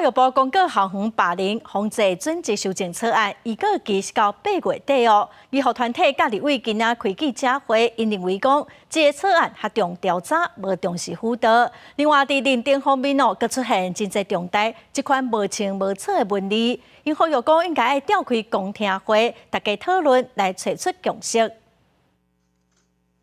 教育部公告校園霸凌防治準則修正草案，預告期是到8月底哦。醫護團體佮立委今仔開記者會，𪜶認為講，這个草案較重調查，無重視輔導。另外，佇認證方面哦，閣出現真濟重大這款無清無楚的文字，𪜶呼籲講應該愛召開公聽會，大家討論來揣出共識。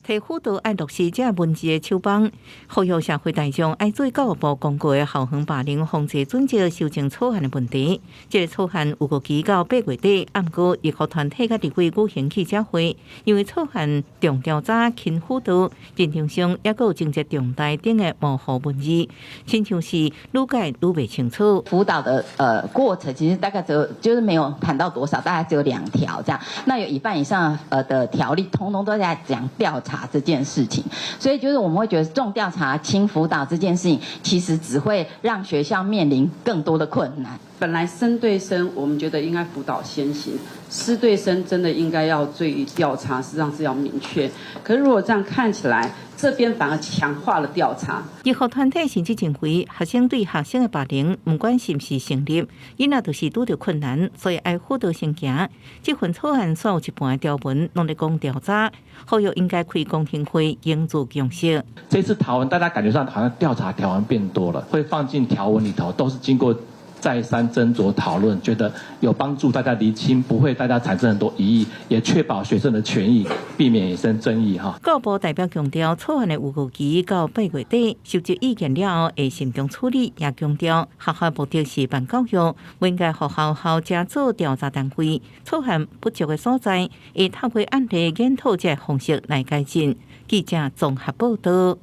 提輔導愛落實這文字的手放，呼籲社會大眾愛注意教育部公告的校園霸凌防治準則修正草案的問題。這个草案預告期到8月底，毋過醫護團體佮立委舉行記者會，因為草案重調查輕輔導，認證上抑閣有情節重大等的模糊文字，親像是愈改愈袂清楚。輔導的過程其實大概只有就是沒有談到多少，大概只有兩條這樣。那有一半以上的條例，通通都在講調查這件事情，所以就是我們會覺得重調查輕輔導這件事情，其實只會讓學校面臨更多的困難。本來生對生，我們覺得應該輔導先行；師對生真的應該要對調查，實際上是要明確。可是如果這樣看起來，這邊反而強化了調查。醫護團體甚至認為，學生對學生的霸凌，毋管是毋是成立，𪜶仔就是拄著困難，所以愛輔導先行。這份草案煞有一半的條文攏咧講調查，呼籲應該開公聽會，凝聚共識。這次條文大家感覺上好像調查條文變多了，會放進條文裡頭，都是經過再三斟酌討論，覺得有幫助大家釐清，不會大家產生很多疑義，也確保學生的權益，避免衍生爭議哈。教育部代表強調，草案的預告期到8月底，收集意見了後會慎重處理，也強調學校目的是辦教育，毋應該予學校成做調查單位。草案不足的所在，會透過案例研討這个方式來改進。記者綜合報道。